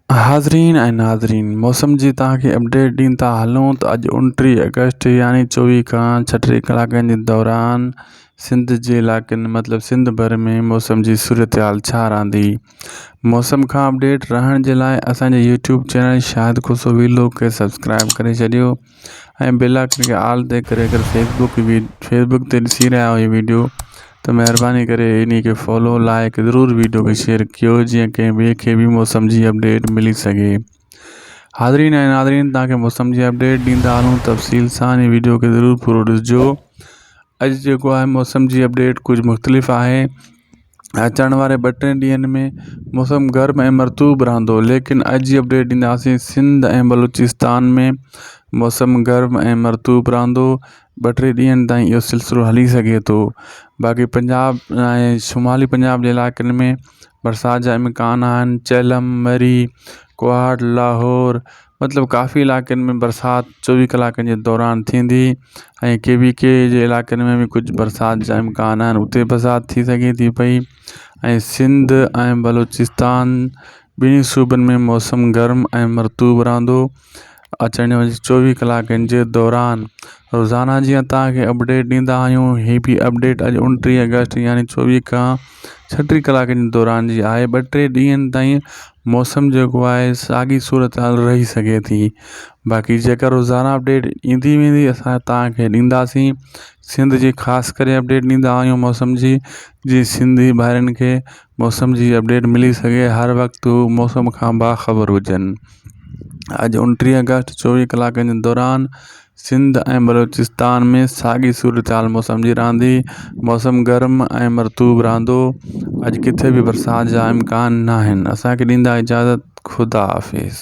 حاضرين ۽ ناظرين موسم جي توهان کي اپڊيٽ ڏيندا هلون ته اڄ 29 آگسٽ يعني 24 کان 36 ڪلاڪن جي دوران سنڌ جي علائقن مطلب سنڌ ڀر ۾ موسم جي صورتحال ڇا رهندي موسم کان اپڊيٽ رهڻ جي لاء اسان جي YouTube channel Shahid Khoso vlog کي سبسڪرائب ڪري ڇڏيو ۽ بيل آئڪن کي آل تي ڪري اگر فيسبوڪ فيسبوڪ تي ڏسي رهيا آهيو هي ويڊيو ته مهرباني ڪري انهي کي فالو لائڪ ضرور ويڊيو کي شيئر ڪيو جيئن ڪنهن ٻئي کي به موسم جي اپڊيٽ ملي سگهي حاضرين ۽ ناظرين توهان کي موسم جي اپڊيٽ ڏيندا هلون تفصيل سان هي ويڊيو کي ضرور پورو ڏسجو اڄ جيڪو آهي موسم جي اپڊيٽ ڪجهه مختلف آهي اچڻ واري ٻه ٽن ڏينهن ۾ موسم گرم ۽ مرطوب رهندو ليڪن اڄ جي اپڊيٽ ڏينداسين سنڌ ۽ بلوچستان ۾ موسم گرم ۽ مرطوب رهندو ٻه ٽي ڏينهن تائين اهو سلسلو هلي سگهي ٿو باقي پنجاب ۽ شمالي پنجاب جي علائقن ۾ برسات جا امڪان آهن چيلم مري ڪوهاٽ لاهور مطلب ڪافي علائقن ۾ برسات چوويهه ڪلاڪن جي دوران ٿيندي ۽ ڪي بي ڪي جي علائقن ۾ به ڪجهه برسات جا امڪان آهن اتي برسات ٿي سگهي ٿي پئي ۽ سنڌ ۽ بلوچستان ٻنهي صوبن ۾ موسم گرم ۽ مرطوب رهندو اچڻ واري چوويهه ڪلاڪن جي دوران روزانه جيئن توهان کي اپڊيٽ ڏيندا آهيون هي به اپڊيٽ اڄ اڻٽيهه آگسٽ يعني چوويهه کان ڇٽيهه ڪلاڪن جي دوران جي آهي ٻه ٽي ڏينهن تائين موسم جيڪو آهي ساڳي صورتحال رهي سگهي ٿي باقي جيڪا روزانه اپڊيٽ ايندي ويندي اسان توهان کي ڏينداسين سنڌ جي خاص ڪري اپڊيٽ ڏيندا آهيون موسم جي جي سنڌي ڀائرن کي موسم جي اپڊيٽ ملي سگهي هر وقت هو موسم کان باخبر هجن اڄ اڻٽيهه آگسٽ چوويهه ڪلاڪن جي دوران سنڌ ۽ بلوچستان ۾ ساڳي صورتحال موسم جي رهندي موسم گرم ۽ مرطوب رهندو اڄ ڪٿي به برسات جا امڪان ناهن اسانکي ڏيندا اجازت خدا حافظ.